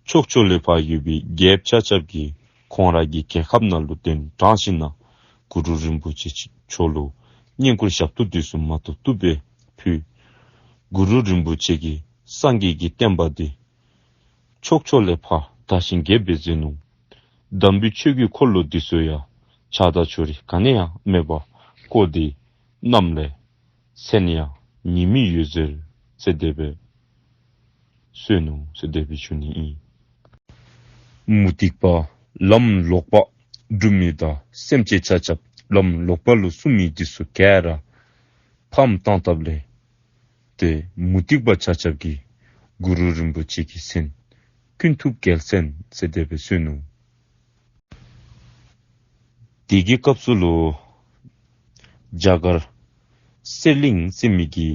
ཕྱོགས་ཕྱོགས་ལས་ཕར་ཡོད་པའི་རྒྱལཔོ་ཆ་ཁྱབ་ཀྱིས་ཁོང་ར་གི་རྒྱལ་ཁབ་ནང་ལུ་གདན་དྲངས་ཞིནམ་ལས་གུ་རུ་རིན་པོ་ཆེ་མཆོག་ལུ་བསྙེན་བཀུར་ཞབས་ཏོག་དེ་ཚུ་མ་ཐུབ་ཐུབ་སྦེ་ཕུལ། གུ་རུ་རིན་པོ་ཆེ་གིས་སངས་རྒྱས་ཀྱི་བསྟན་པ་འདི་ཕྱོགས་ཕྱོགས་ལས་ཕར་དར་ཞིང་རྒྱས་པར་མཛད་ནུག། དམ་པའི་ཆོས་ཀྱི་འཁོར་ལོ་འདི་ཚུ་ཡང་ཆགས་སྡང་ཕྱོགས་རིས་ག་ནི་ཡང་མེད་པར་བསྐོར་ཏེ་གནམ་ལས་མཚན་ཡང་ཉི་མའི་འོད་ཟེར་ཟེར་དེ་སྦེ་གསོལ་ནུག་ཟེར་དེ་སྦེ་ཞུ་ནི་ཨིན། མུ་སྟེགས་པ་ལམ་ལོག་པ་སྒྲུབ་མི་དང་སེམས་ཅན་ཆ་ཁྱབ་ལམ་ལོག་པ་ལུ་བཙུགས་མི་འདི་ཚུ་ག་ར་ཕམ་བཏང་བཏངམ་ལས་ཏེ་མུ་སྟེགས་པ་ཆ་ཁྱབ་ཀྱིས་གུ་རུ་རིན་པོ་ཆེ་གི་མཚན་ཀུན་ཐུབ་རྒྱལ་མཚན་ཟེར་དེ་སྦེ་གསོལ་ནུག། དེ་གི་སྐབས་སུ་ལུ་རྒྱ་གར་གསེར་གླིང་ཟེར་མི་གི་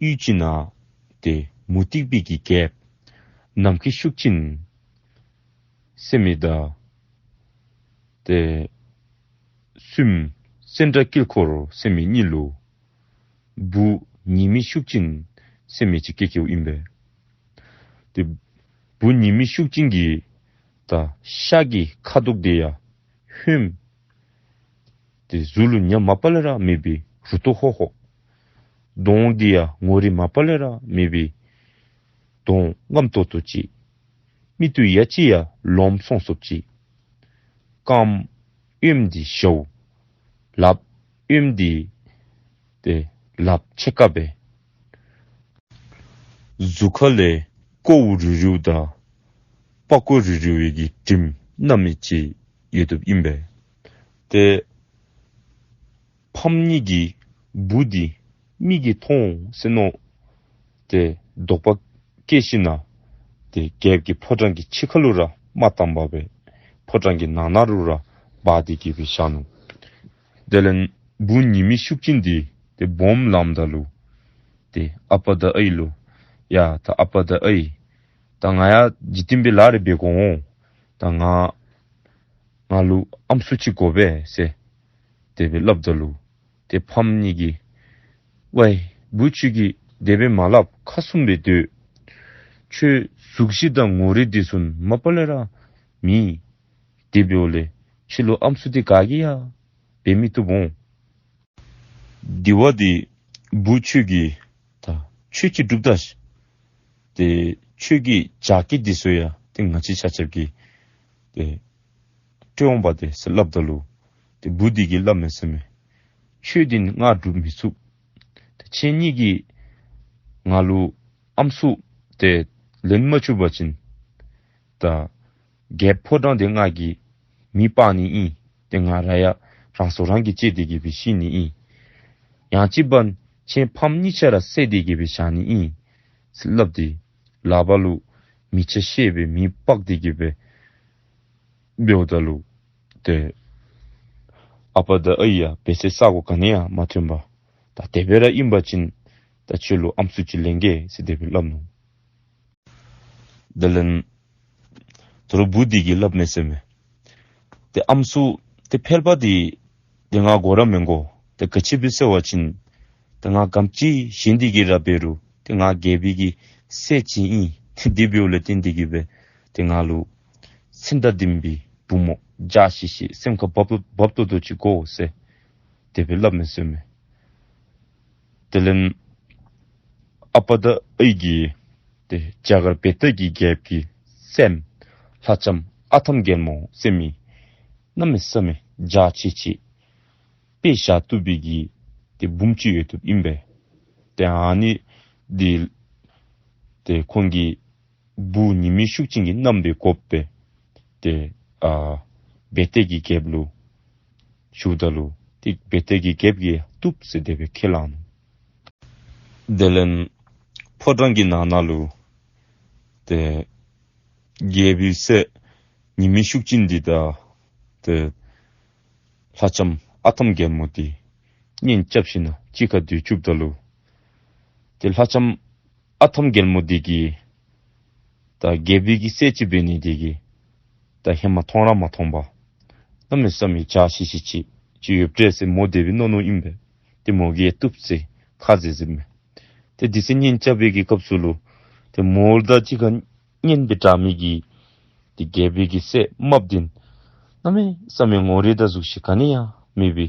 ཡུལ་ཅིག་ནང་ཏེ་མུ་སྟེགས་པའི་གི་རྒྱལཔོ་ནམ་མཁའི་ཤུགས་ཅན་ཟེར་མི་དང་ཏེ་བཙུནམོ་སེང་བྲག་དཀྱིལ་འཁོར་ཟེར་མི་གཉིས་ལུ་བུ་ཉི་མའི་ཤུགས་ཅན་ཟེར་མི་ཅིག་སྐྱེས་སྐྱེསཝ་ཨིན་པས། ཏེ་བུ་ཉི་མའི་ཤུགས་ཅན་གྱི་ད་ཤ་གི་ཁ་དོག་དེ་ཡང་ཧོནམ། ཏེ་གཟུགས་ལུ་ཉམས་མ་པ་ལས་ར་མེད་པའི་རུ་ཏོ་ཧོ་ཧོ། གདོང་འདི་ཡང་ངོ་རིས་མ་པ་ལས་ར་མེད་པའི་གདོང་རྔམ་ཏོག་ཏོ་ཅིག། མིག་ཏོ་ཡ་གཅིག་ཡང་ལོང་སོང་སོངམ་ཅིག། རྐངམ་གཡོནམ་འདི་ཞཝ། ལགཔ་གཡོནམ་འདི་ཏེ་ལགཔ་ཕྱེད་ཀ་སྦེ་གཟུགས་ཁ་ལས་ཀོཝ་རིལ་རིལཝ་དང་པགས་ཀོ་རིལ་རིལ་བའི་གི་དྲིམ་མནམ་མི་ཅིག་ཡོདཔ་ཨིན་པས། ཏེ་ཕམ་གཉིས་ཀྱིས་བུ་འདི་མིག་གིས་མཐོང་ཟེར་མནོ་སྟེ་དོགས་པ་སྐྱེས་ཞིནམ་ལས་ཏེ་རྒྱལཔོ་གི་ཕོ་བྲང་གི་ཕྱི་ཁ་ལུ་ར་མ་བཏང་པར་སྦེ་ཕོ་བྲང་གི་ནང་ན་ལུ་ར་སྦ་སྟེ་གི་སྦེ་བཞག་ནུག། དེ་ལས་བུ་ཉི་མའི་ཤུགས་ཅན་འདི་ཏེ་སྦོམ་ལངམ་ད་ལུ་ཏེ་ཨ་པ་དང་ཨའི་ལུ་ཡ་ད་ཨ་པ་དང་ཨའི་ད་ང་ཡང་འཇིག་རྟེན་པའི་ལཱ་རེ་འབད་དགོ་འོང་། ད་ང་ང་ལུ་ཨམ་སྲུ་ཅིག་དགོ་པས་ཟེར་དེ་སྦེ་སླབ་ད་ལུ་ཏེ་ཕམ་གཉིས་ཀྱིས་ཝའི་བུ་ཁྱོད་ཀྱིས་དེ་སྦེ་མ་སླབ། ཁ་བཙུམ་སྦེ་སྡོད། ཁྱོད་གཟུགས་གཞི་དང་ངོ་རིས་འདི་ཚུ་མ་པ་ལས་ར་མེད། དེ་འབདཝ་ལས་ཁྱོད་ལུ་ཨམ་སྲུ་འདི་ག་གིས་ཡང་འབད་མི་བཏུབ་འོང་། དེ་བ་འདི་བུ་ཁྱོད་ཀྱིས་ད་ཆོས་ཅིག་སྒྲུབ་ད་ཤིག། ཏེ་ཁྱོད་ཀྱི་ཇ་སྐྱེད་འདི་ཚུ་ཡང་ཏེ་ང་བཅས་ཆ་ཁྱབ་ཀྱིས་ཏེ་སྤྲོད་འོང་པ་ཏེ་ཟེར་སླབ་ད་ལུ་ཏེ་བུ་འདི་གིས་སླབ་མས་ཟེར་མས། ཆོས་འདི་ང་སྒྲུབ་མི་ཚུགས། ཏེ་ཁྱེད་གཉིས་ཀྱིས་ང་ལུ་ཨམ་སྲུ་ཏེ་ལེན་མ་བཅུག་པ་ཅིན་ད་རྒྱལཔོ་ཕོ་བྲང་འདི་ང་གིས་མེ་སྤར་ནི་ཨིན། ཏེ་ང་ར་ཡང་རང་སྲོག་རང་གིས་བཅད་དེ་གི་སྦེ་ཤི་ནི་ཨིན། ཡང་ཅིན་འབདན་ཁྱེད་ཕམ་གཉིས་ཆ་ར་བསད་དེ་གི་སྦེ་བཞག་ནི་ཨིན་ཟེར་སླབ་སྟེ་ལགཔ་ལུ་མེ་ཆ་བཤེད་སྦེ་མེ་སྤར་ཏེ་གི་སྦེ་འབདཝ་ད་ལུ་ཏེ་ཨ་པ་དང་ཨའི་ཡང་འབད་ས་ས་གོ་ག་ནི་ཡང་མ་ཐོན་པར་ད་དེ་སྦེ་ར་ཨིན་པ་ཅིན་ད་ཁྱོད་ལུ་ཨམ་སྲུ་ཅིག་ལེན་གེ་ཟེར་དེ་སྦེ་སླབ་ནུག། དེ་ལས་ད་རུང་བུ་འདི་གིས་སླབ་མས་ཟེར་མས། ཏེ་ཨམ་སྲུ་ཏེ་ཕལ་པ་འདི་ཏེ་ང་དགོ་ར་མི་དགོ། ཏེ་ག་ཅི་སྦེ་ཟེར་བ་ཅིན་ཏེ་ང་ག་དེམ་ཅིག་ཞན་ཏེ་གི་ར་འབད་རུང་ཏེ་ང་རྒྱལ་པོའི་གི་སྲས་ཅིག་ཨིན། ཏེ་དེ་འབདཝ་ལས་བརྟེན་ཏེ་གི་སྦེ་ཏེ་ང་ལུ་སེམས་དང་ལྡན་པའི་བུམོ་འཇའ་ཆི་ཆི་སེམས་ཁར་བབ་བབ་ཏོག་ཏོ་ཅིག་དགོ་ཟེར་དེ་སྦེ་སླབ་མས་ཟེར་མས། དེ་ལས་ཨ་པ་དང་ཨའི་གིས་ཏེ་རྒྱ་གར་བེ་ཏའི་གི་རྒྱལཔོ་གི་སྲསམོ་ལྷ་ལྕམ་ཨ་ཐམ་རྒྱལ་མོ་ཟེར་མི་གནམ་མེད་ས་མེད་འཇའ་ཆི་ཆི་དཔེ་བཞག་བཏུབ་པའི་གི་ཏེ་བུམོ་ཅིག་ཡོདཔ་ཨིན་པས། ཏེ་ཨ་ནི་འདི་ཏེ་ཁོང་གི་བུ་ཉི་མའི་ཤུགས་ཅན་གྱིས་མནའམ་སྦེ་དགོཔ་སྦེ་ཏེ་ཨ་བེ་ཏའི་གི་རྒྱལཔོ་ལུ་ཞུཝ་ད་ལུ་ཏེ་བེ་ཏའི་གི་རྒྱལཔོ་གིས་བཏུབ་ཟེར་དེ་སྦེ་ཁས་བླངས་ནུག། དེ་ལས་ཕོ་བྲང་གི་ནང་ན་ལུ་ཏེ་རྒྱལ་པོའི་སྲས་ཉི་མའི་ཤུགས་ཅན་འདི་དང་ཏེ་ལྷ་ལྕམ་ཨ་ཐམ་རྒྱལ་མོ་འདི་གཉེན་རྐྱབ་ཞིནམ་ལས་གཅིག་ཁར་སྡོད་བཅུགཔ་ད་ལུ་ཏེ་ལྷ་ལྕམ་ཨ་ཐམ་རྒྱལ་མོ་འདི་གིས་ད་རྒྱལ་པོའི་གི་སྲས་ཅིག་འབད་ནི་འདི་གིས་ད་ཧེ་མ་མཐོང་ར་མ་མཐོང་པར་གནམ་མེད་ས་མེད་འཇའ་ཆི་ཆི་ཅིག་ཅིག་ཡོདཔ་འདྲས་ཟེར་མོ་དེ་སྦེ་མནོ་མནོཝ་ཨིན་པས། ཏེ་མོ་གིས་བཏུབ་ཟེར་ཁ་བཟེད་བཟེདཔ་མས། ཏེ་དེ་ཚེ་གཉེན་རྐྱབ་པའི་གི་སྐབས་སུ་ལུ་ཏེ་མོ་དང་གཅིག་ཁར་གཉེན་སྦེ་འདྲ་མི་གི་ཏེ་རྒྱལ་པོའི་གི་སྲས་རྨགཔ་འདི་གནམ་མེད་ས་མེད་ངོ་རིས་དང་གཟུགས་གཞི་ག་ནི་ཡང་མེད་པའི་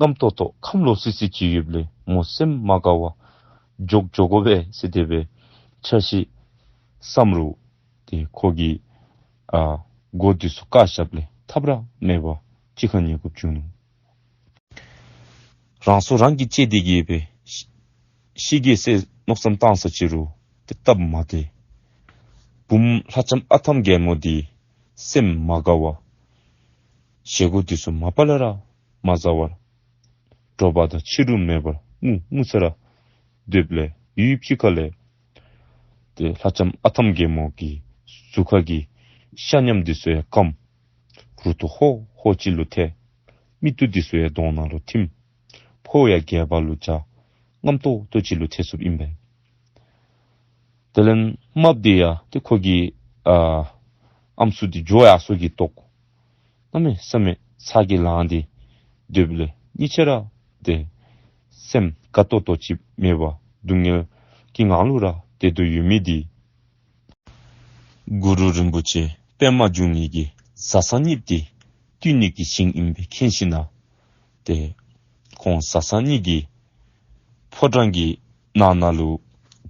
རྔམ་ཏོག་ཏོ་ཁམས་ལོག་སི་སི་ཅིག་ཡོདཔ་ལས་མོ་སེམས་མ་དགའ་བར་འགྱོ་འགྱོ་དགོ་པས་ཟེར་དེ་སྦེ་འཆར་གཞི་བསམ་རུང་ཏེ་ཁོ་གིས་ཨ་སྒོ་འདི་ཚུ་བཀག་བཞགཔ་ལས་ཐབས་ར་མེད་པར་གཅིག་ཁར་ཉལ་དགོཔ་བྱུང་ནུག། རང་སྲོག་རང་གིས་བཅད་དེ་གི་སྦེ་ཤི་ཤི་གེ་ཟེར་མནོ་བསམ་བཏང་ས་ཅི་རུང་ཏེ་སྟབས་མ་བདེ། བུམོ་ལྷ་ལྕམ་ཨ་ཐམ་རྒྱལ་མོ་འདི་སེམས་མ་དགའ་བར་བཞེས་སྒོ་འདི་ཚུ་མ་པ་ལས་ར་མ་བཟའ་བར་དྲོ་པ་དང་ཕྱི་རུ་མེད་པར་ངུ་ངུ་ས་ར་སྡོདཔ་ལས་ཡུདཔ་ཅིག་ཁ་ལས་ཏེ་ལྷ་ལྕམ་ཨ་ཐམ་རྒྱལ་མོ་གི་གཟུགས་ཁ་གི་ཤ་ཉམས་འདི་ཚུ་ཡང་སྐམ། རུ་ཏོ་ཧོ་ཧོ་ཅིག་ལུ་ཐལ། མིག་ཏོ་འདི་ཚུ་ཡང་གདོང་ནང་ལུ་ཐིམ། ཕོཝ་ཡང་རྒྱས་པ་ལུ་འཇའ་རྔམ་ཏོག་ཏོ་ཅིག་ལུ་ཐལ་སོཔ་ཨིན་པས། དེ་ལས་རྨགཔ་འདི་ཡང་ཏེ་ཁོ་གི་ཨ་ཨམ་སྲུ་འདི་འགྱོ་ཡར་སོ་གི་དོགས་གནམ་མེད་ས་མེད་ཚ་གྱང་ལངས་ཏེ་སྡོདཔ་ལས་གཉིས་ཆ་ར་ཏེ་སེམས་དགའ་ཏོག་ཏོ་ཅིག་མེད་པར་སྡུག་བསྔལ་གྱི་ངང་ལུ་ར་སྡོད་དོ་ཡོད་མི་འདི་གུ་རུ་རིན་པོ་ཆེ་པདྨ་འབྱུང་གནས་ཀྱིས་བཟའ་ཚང་གཉིས་འདི་བཏུལ་ནི་གི་ཞིང་ཨིན་པས་མཁྱེན་ཞིནམ་ལས་ཏེ་ཁོང་བཟའ་ཚང་གཉིས་ཀྱིས་ཕོ་བྲང་གི་ནང་ན་ལུ་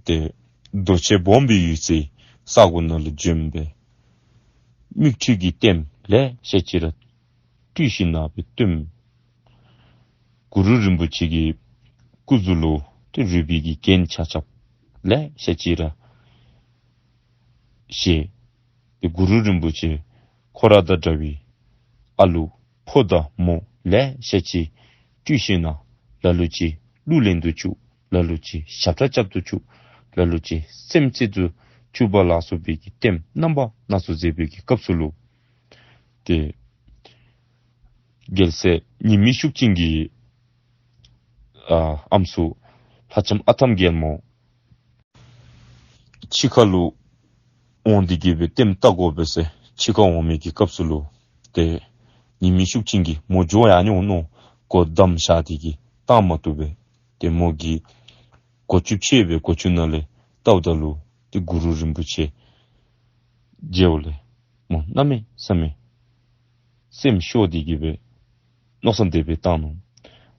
ཏེ་རྡོ་ཆས་སྦོམ་སྦེ་ཡོད་སའི་ས་གོ་ནང་ལུ་བྱོན་སྦེ་མིག་འཕྲུལ་གྱི་ལྟདམོ་ལེ་ཤ་ཅིག་ར་སྤྲུལ་ཞིནམ་ལས་སྦེ་སྟོནམ་ གུ་རུ་རིན་པོ་ཆེ་གི་སྐུ་གཟུགས་ལུ་ཏེ་རུས་པའི་གི་རྒྱན་ཆ་ཁྱབ་ལེ་ཤ་ཅིག་ར་བཞེས། ཏེ་གུ་རུ་རིན་པོ་ཆེ་ཁོ་ར་དང་འདྲ་བའི་ཨ་ལུ་ཕོ་དང་མོ་ལེ་ཤ་ཅིག་སྤྲུལ་ཞིནམ་ལ་ལ་ལུ་ཅིག་གླུ་ལེན་དུ་བཅུག། ལ་ལུ་ཅིག་ཞབས་ཁྲ་རྐྱབ་ཏུ་བཅུག། ལ་ལུ་ཅིག་སེམས་བསྐྱེད་དུ་བཅུག་པ་ལ་སོགས་པའི་གི་ལྟདམོ་རྣམ་པ་སྣ་ཚོགས་མཛད་པའི་གི་སྐབས་སུ་ལུ་ཏེ་རྒྱལ་སྲས་ཉི་མའི་ཤུགས་ཅན་གྱི་ཨ་ཨམ་སྲུ་ལྷ་ལྕམ་ཨ་ཐམ་རྒྱལ་མོ་ཕྱི་ཁ་ལུ་འོང་སྟེ་གི་སྦེ་ལྟདམོ་བལྟ་དགོ་པས་ཟེར་ཕྱི་ཁར་འོང་མི་གི་སྐབས་སུ་ལུ་ཏེ་ཉི་མའི་ཤུགས་ཅན་གྱིས་མོ་འགྱོ་ཡར་ནི་འོང་མནོ་སྒོ་བསྡམས་བཞག་སྟེ་གི་བཏང་མ་བཏུབ་པས། ཏེ་མོ་གིས་སྒོ་ཕྱེ་སྦེ་སྒོ་ཕྱོགས་ནང་ལས་བལྟཝ་ད་ལུ་ཏེ་གུ་རུ་རིན་པོ་ཆེ་མཇལཝ་ལས་མོ་གནམ་མེད་ས་མེད་སེམས་ཤོར་ཏེ་གི་སྦེ་མནོ་བསམ་དེ་སྦེ་བཏང་ནུག།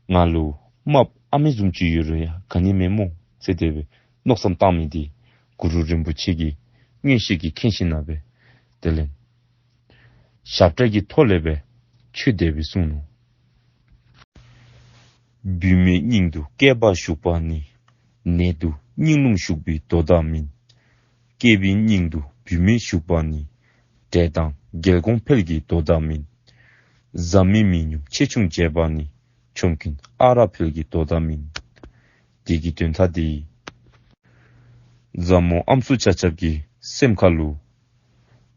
ང་ལུ་རྨགཔ་ཨ་མི་བཟུམ་ཅིག་ཡོད་རུང་ཡང་ག་ནི་མེད་སྨོ་ཟེར་དེ་སྦེ་མནོ་བསམ་བཏང་མི་དེ་གུ་རུ་རིན་པོ་ཆེ་གིས་མངོན་ཤེས་ཀྱིས་མཁྱེན་ཞིནམ་ལས་དེ་ལས་ཞབས་ཁྲ་གི་ཐོག་ལས་སྦེ་ཆོས་དེ་སྦེ་གསུངས་ནུག། བུད་མེད་སྙིང་དུ་སྐྱེས་པ་ཞུགས་པ་ནི། ནད་དུ་སྙིང་རླུང་ཞུགས་པའི་དོ་ཟླ་མིན། སྐྱེས་པའི་སྙིང་དུ་བུད་མེད་ཞུགས་པ་ནི། འདྲེ་དང་རྒྱལ་འགོང་འཕེལ་གྱི་དོ་ཟླ་མིན། བཟའ་མི་མི་སྙོམས་ཆེ་ཆུང་འབྱེད་པ་ནི། ཆོམ་རྐུན་ཨ་རག་འཕེལ་གྱི་དོ་ཟླ་མིན། དེ་གི་དོན་དག་དེ་བཟང་མོ་ཨམ་སྲུ་ཆ་ཁྱབ་ཀྱི་སེམས་ཁ་ལུ་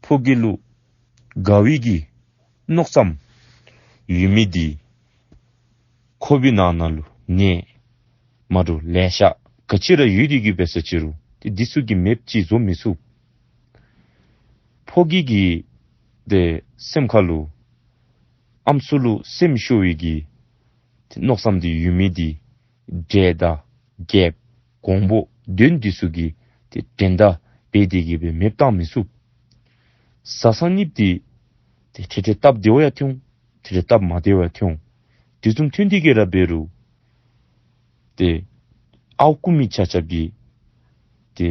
ཕོ་སྐྱེས་ལུ་དགའ་བའི་གི་མནོ་བསམ་ཡོད་མི་དེ་ཁོག་པའི་ནང་ན་ལུ་ནད་མ་འདྲཝ་ལེ་ཤ་ག་ཅི་ར་ཡོད་དེ་གི་སྦེ་ཟེར་ཅི་རུང་ཏེ་འདི་ཚུ་གིས་མེདཔ་ཅིག་བཟོ་མི་ཚུགས། ཕོ་སྐྱེས་ཀྱི་ཏེ་སེམས་ཁ་ལུ་ཨམ་སྲུ་ལུ་སེམས་ཤོར་བའི་གི་ཏེ་མནོ་བསམ་དེ་ཡོད་མི་དེ་འདྲེ་དང་རྒྱལཔོ་འགོང་པོ་གདོན་འདི་ཚུ་གིས་ཏེ་འགྲན་ཟླ་འབད་དེ་གི་སྦེ་མེདཔ་བཏང་མི་ཚུགས། བཟའ་ཚང་གཉིས་དེ་ཏེ་ཁྲེལ་ཁྲེལ་སྟབས་བདེཝ་ཡང་ཐོན་འོང་། ཁྲེལ་ཁྲེལ་སྟབས་མ་བདེཝ་ཡང་ཐོན་འོང་། དེ་བཟུམ་ཐོན་ཏེ་གི་ར་འབད་རུང་ཏེ་ཨརཝ་རྐུ་མི་ཆ་ཁྱབ་ཀྱིས་ཏེ་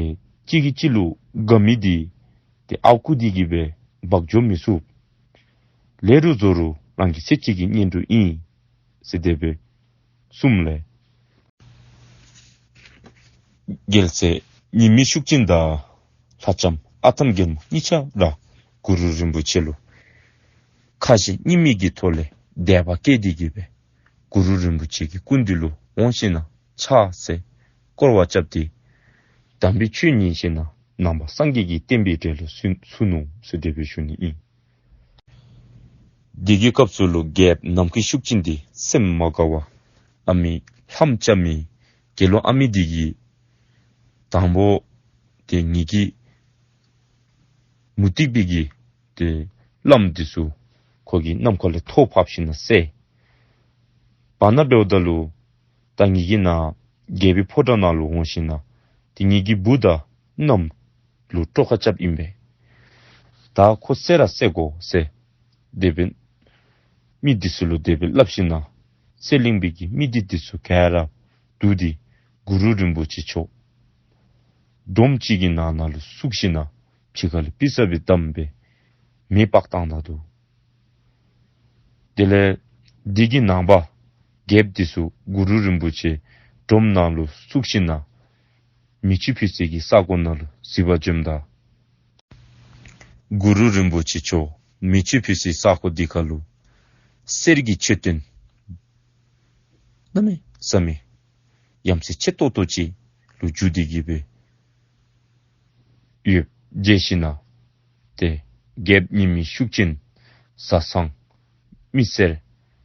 གཅིག་གིས་གཅིག་ལུ་དགའ་མི་དེ་ཏེ་ཨརཝ་རྐུ་སྟེ་གི་སྦེ་འབག་འགྱོ་མི་ཚུགས། ལེགས་རུང་བཟང་རུང་རང་གི་ཚེ་གཅིག་གི་གཉེན་གྲོགས་ཨིན་ཟེར་དེ་སྦེ་གསུངམ་ལས་རྒྱལ་སྲས་ཉི་མའི་ཤུགས་ཅན་དང་ལྷ་ལྕམ་ཨ་ཐམ་རྒྱལ་མོ་གཉིས་ཆ་ར་གུ་རུ་རིན་པོ་ཆེ་ལུ་ཁ་ཞེ་གཉིས་མེད་ཀྱི་ཐོག་ལས་དད་པ་སྐྱེས་ཏེ་གི་སྦེ་གུ་རུ་རིན་པོ་ཆེ་གི་སྐུ་མདུན་ལུ་འོང་ཞིནམ་ལས་ཕྱག་འཚལ་བསྐོར་བ་རྐྱབ་སྟེ་དམ་པའི་ཆོས་ཉན་ཞིནམ་ལས་ནང་པ་སངས་རྒྱས་ཀྱི་བསྟན་པའི་གྲལ་ལུ་ཚུད་ཚུད་ནུག་ཟེར་དེ་སྦེ་ཞུ་ནི་ཨིན། དེ་གི་སྐབས་སུ་ལུ་རྒྱལཔོ་ནམ་མཁའི་ཤུགས་ཅན་དེ་སེམས་མ་དགའ་བར་ཨ་མི་ལྷམོ་རྐྱབ་མི་དགེ་སློང་ཨ་མི་དེ་གིས་དང་པོ་ཏེ་ངེ་གི་མུ་སྟེགས་པའི་གི་ཏེ་བླམ་དེ་ཚུ་ཁོ་གིས་ནམ་མཁའ་ལས་ཐོག་ཕབ་ཞིནམ་ལས་བསད། བར་ན་འབདཝ་ད་ལུ་ད་ངེ་གི་ནཱ་རྒྱལ་པོའི་ཕོ་བྲང་ནང་ལུ་འོང་ཞིནམ་ལས་ཏེ་ངེ་གི་བུ་དང་མནའམ་ལུ་དཀྲོག་ཁ་རྐྱབ་ཨིན་པས། ད་ཁོ་བསད་ར་བསད་དགོ་ཟེར་དེ་སྦེ་མི་དེ་ཚུ་ལུ་དེ་སྦེ་སླབ་ཞིནམ་ལས་གསེར་གླིང་པའི་གི་མི་སྡེ་དེ་ཚུ་ག་ར་བསྡུ་སྟེ་གུ་རུ་རིན་པོ་ཆེ་མཆོག་སྒྲོམ་གཅིག་གི་ནང་ན་ལུ་བཙུགས་ཞིནམ་ལས་ཕྱི་ཁ་ལས་པི་ས་སྦེ་བསྡམས་སྦེ་མེ་སྤར་བཏང་ད་ནུག། དེ་ལས་དེ་གི་ནངས་པ་རྒྱལཔོ་དེ་ཚུ་གུ་རུ་རིན་པོ་ཆེ་སྒྲོམ་ནང་ལུ་བཙུགས་ཞིནམ་ལས་མེ་མཆོད་ཕུལ་སའི་གི་ས་གོ་ནང་ལུ་གཟིགས་པར་འབྱོནམ་ད་གུ་རུ་རིན་པོ་ཆེ་མཆོག་མེ་མཆོད་ཕུལ་སའི་ས་གོ་དེ་ཁ་ལུ་གསེར་གྱི་མཆོད་རྟེན་གནམ་མེད་ས་མེད་ཡ་མཚན་ཆེ་ཏོག་ཏོ་ཅིག་ལུ་གྱུར་ཏེ་གི་སྦེ་ཡོདཔ་མཇལ་ཞིནམ་ལས་ཏེ་རྒྱལཔོ་ཉི་མའི་ཤུགས་ཅན་བཟའ་ཚང་མི་སེར་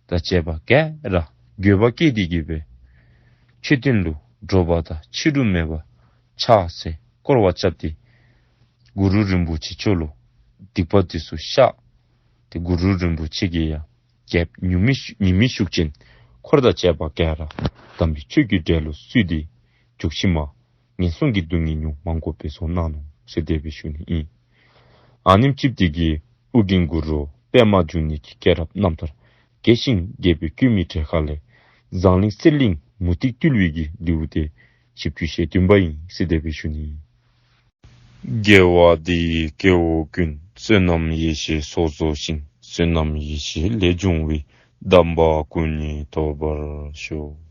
དང་བཅས་པ་ག་ར་འགྱོད་པ་སྐྱེས་ཏེ་གི་སྦེ་མཆོད་རྟེན་ལུ་དྲོ་པ་དང་ཕྱི་རུ་མེད་པར་ཕྱག་འཚལ་བསྐོར་བ་རྐྱབ་སྟེ་གུ་རུ་རིན་པོ་ཆེ་མཆོག་ལུ་སྡིག་པ་དེ་ཚུ་བཤགས། ཏེ་གུ་རུ་རིན་པོ་ཆེ་གིས་ཡང་རྒྱལཔོ་ཉི་མའི་ཉི་མའི་ཤུགས་ཅན་འཁོར་དང་བཅས་པ་ག་ར་དམ་པའི་ཆོས་ཀྱི་གྲལ་ལུ་བཙུགས་ཏེ་འཇུག་ཤིག་མ་ངན་སོང་གི་སྡུག་བསྔལ་མྱོང་མ་དགོ་པའི་གསུངས་གནང་ནུག་ཟེར་དེ་སྦེ་ཞུ་ནི་ཨིན། ཨ་ནེམ་ཅིག་དེ་གིས་ཨོ་རྒྱན་གུ་རུ་པདྨ་འབྱུང་གནས་ཀྱི་སྐྱེས་རབས་རྣམ་ཐར་རྒྱས་ཤིང་རྒྱས་པར་བཀོད་མིའི་གྲས་ཁ་ལས་ཟངས་གླིང་གསེར་གླིང་མུ་སྟེགས་བཏུལ་བའི་གི་ལེའུ་སྟེ་བཞི་བཅུ་ཞེ་བདུན་པ་ཨིན་ཟེར་དེ་སྦེ་ཞུ་ནི་ཨིན། དགེ་བ་འདི་ཡིས་སྐྱེ་བོ་ཀུན། བསོད་ནམས་ཡེ་ཤེས་ཚོགས་རྫོགས་ཤིང་། བསོད་ནམས་ཡེ་ཤེས་ལས་བྱུང་བའི། དམ་པ་སྐུ་གཉིས་ཐོབ་པར་ཤོག།